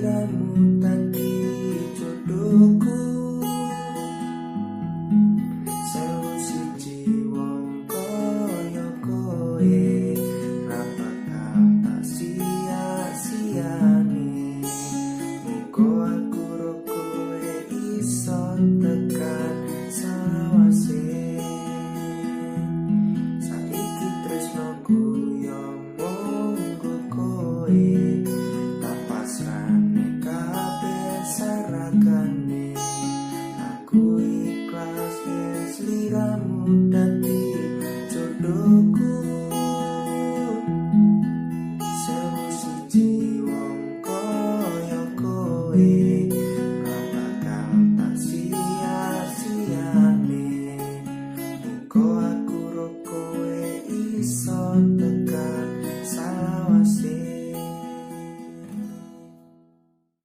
sliramu dadi jodohku. 1001 wong kaya kowe ra bakal tak sia-siane. Muga aku ro kowe iso tekan selawase. Saiki tresnoku yo mung kowe, tak pasrahne kabeh sarakane. Aku ikhlas yen sliramu dadi jodohku. 1001 wong kaya kowe ra bakal tak sia-siane. Muga aku ro kowe iso tekan